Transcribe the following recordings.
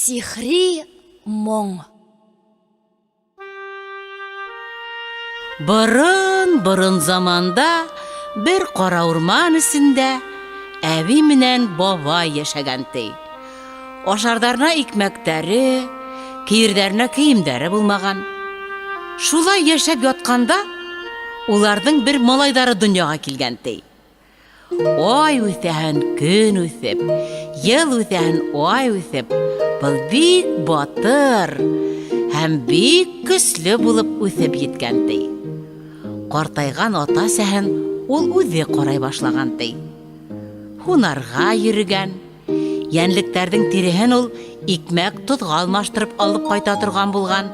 Сихри моң. Борын-борын заманда бер кара урман эчендә әби менән бабай яшәгән ти. Ашардарына икмәктәре, киердәренә киемдәре булмаган. Шулай яшәп ятканда, уларның бер малайдары дөньяга килгән ти. Ай үҫәһен көн үҫеп, йыл үҫәһен ай үҫеп, был бик батыр һәм бик көслө булып үҫеп еткән ти. Ҡартайған ата-әсәһен ул үҙе ҡарай башлаған ти. Һунарға йөрөгән, Йәнлектәрҙең тиреһен ул икмәк тоҙға алмаштырып алып ҡайта торған булған.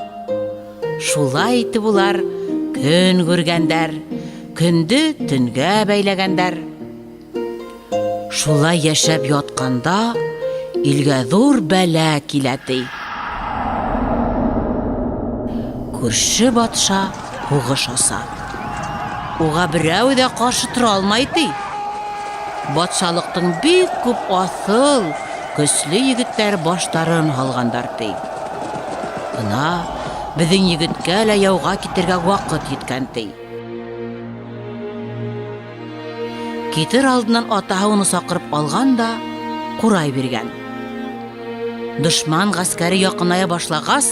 Шулай итеп улар көн күргәндәр, көндө төнгә бәйләгәндәр. Шулай йәшәп ятҡанда илгә ҙур бәлә килә ти. Күрше батша һуғыш аса. Уға берәү ҙә ҡаршы тора алмай ти. Батшалыҡтың бик күп аҫыл, көслө егеттәре баштарын һалғандар ти. Бына беҙҙең егеткә лә яуға китергә ваҡыт еткән ти. Китер алдынан атаһы уны саҡырып алған да ҡурай биргән. Дошман ғәскәре яҡыная башлағас,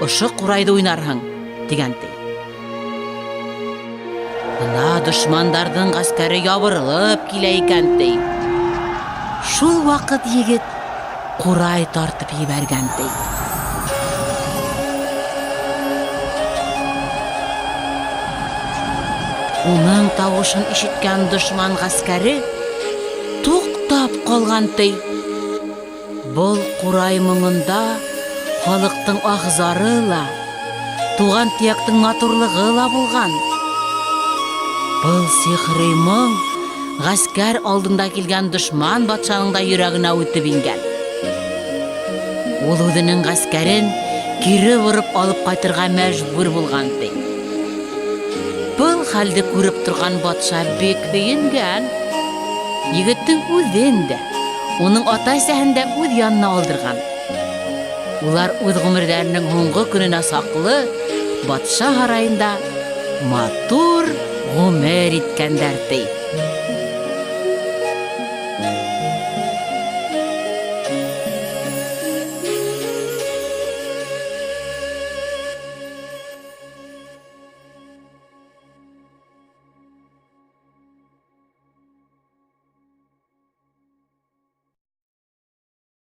ошо ҡурайҙы уйнарһың, тигән ти. Бына дошмандарҙың ғәскәре ябырылып килә икән ти. Шул ваҡыт егет ҡурай тартып ебәргән ти. Уның тауышын ишеткән дошман ғәскәре туҡтап ҡалған ти. Был ҡурай моңонда халыҡтың аһ-зары ла, туған төйәктең матурлығы ла булған. Был сихри моң ғәскәр алдында килгән дошман батшаның да йөрәгенә үтеп ингән. Ул үҙенең ғәскәрен кире бороп алып ҡайтырға мәжбүр булған, ти. Был хәлде күреп торған батша бик һөйөнгән. Егеттең үҙен дә, уның ата-әсәһен дә үҙ янына алдырған. Улар үҙ ғүмерҙәренең һуңғы көнөнә саҡлы батша һарайында матур ғүмер иткәндәр, ти.